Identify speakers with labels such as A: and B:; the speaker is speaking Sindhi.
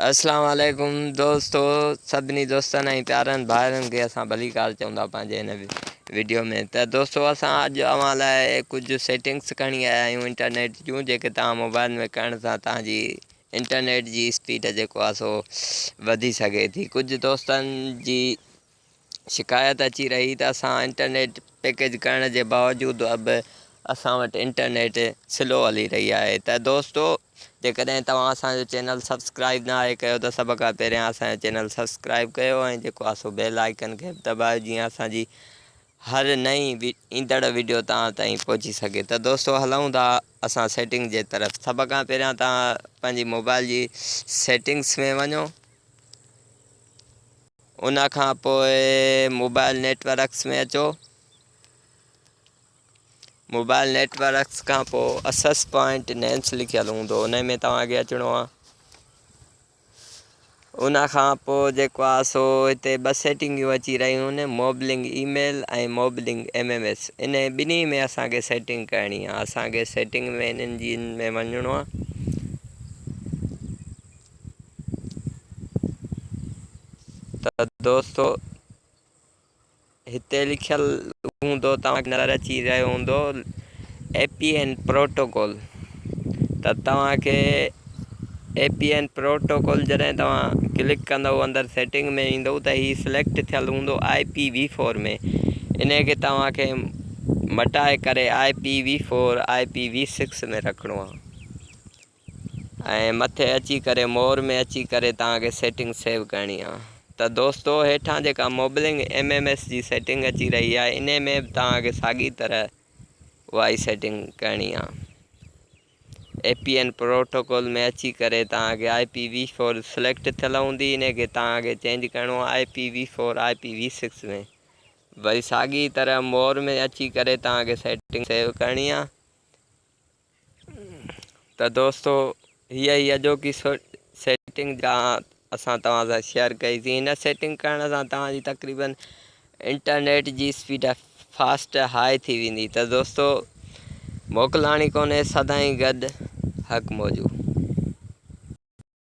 A: اسلام عليڪم دوستو سڀني دوستن ۽ پيارن ڀائرن کي اسان ڀليڪار چون ٿا پنهنجي هن ويڊيو ۾ ته دوستو اسان اڄ اوهان لاء ڪجهه سيٽنگس کڻي آيا آهيون انٽرنيٽ جون جيڪي توهان موبائل ۾ ڪرڻ سان توهان جي انٽرنيٽ جي اسپيڊ جيڪو آهي سو وڌي سگهي ٿي ڪجهه دوستن جي شڪايت اچي رهي ته اسان انٽرنيٽ پيڪيج ڪرڻ جي باوجود به اسان وٽ انٽرنيٽ سلو هلي رهي آهي ته دوستو جيڪڏهن توهان اسان جو چينل سبسڪرائب نه آهي ڪيو ته سڀ کان پهريان اسان جو چينل سبسڪرائب ڪيو ۽ جيڪو آهي سو بيل آئيڪن کي به دٻايو جيئن اسان جي هر نئين ايندڙ ويڊيو توهان تائين پهچي سگهي ته دوستو هلون ٿا اسان سيٽنگ جي طرف سڀ کان پهريان توهان پنهنجي موبائل جي سيٽنگس ۾ وڃو ان کان پوء موبائل نيٽ ورڪس ۾ اچو موبائل نيٽ ورڪس کان پوء اسس پوائنٽ نيمس لکيل هوندو ان ۾ توهان کي اچڻو آهي ان کان پوء جيڪو آهي سو هتي ٻه سيٽنگيون اچي رهيون آهن موبلنگ اي ميل ۽ موبلنگ ايم ايم ايس ان ٻنهي ۾ اسان کي سيٽنگ ڪرڻي آهي اسان کي سيٽنگ ۾ انهن جي ۾ وڃڻو آهي ته دوستو هتي لکيل هوندو توهان کي نظر اچي رهيو هوندو اي پي اين پروٽوڪول ته توهان کي اي پي اين پروٽوڪول جڏهن توهان ڪلڪ ڪندو اندر سيٽنگ ۾ ايندو ته هي سليڪٽ ٿيل هوندو آء پي وي فور ۾ ان کي توهان کي مٽائي ڪري I P V four I P V six ۾ رکڻو آهي ۽ مٿي اچي ڪري مور ۾ اچي ڪري توهان کي سيٽنگ سيو ڪرڻي آ ته دوستو هيٺان جيڪا موبلنگ ايم ايم ايس جي سيٽنگ اچي رهي آهي انهي ۾ به توهان کي ساڳي طرح اها ئي سيٽنگ ڪرڻي آ اي پي اين پروٽوڪول ۾ اچي ڪري توهان کي آء پي وي فور سليڪٽ ٿيل هوندي انهي کي توهان کي چينج ڪرڻو آ I P V four I P V six ۾ وري ساڳي طرح مور ۾ اچي ڪري توهان کي سيٽنگ سيو ڪرڻي آ ته دوستو هيء هئي اڄوڪي سيٽنگ جا اسان توهان سان شيئر ڪئي سين هن سيٽنگ ڪرڻ سان توهان جي تقريبن انٽرنيٽ جي اسپيڊ فاسٽ هاء ٿي ويندي ته دوستو موڪلاڻي ڪونهي سدائين گڏ حق موجود.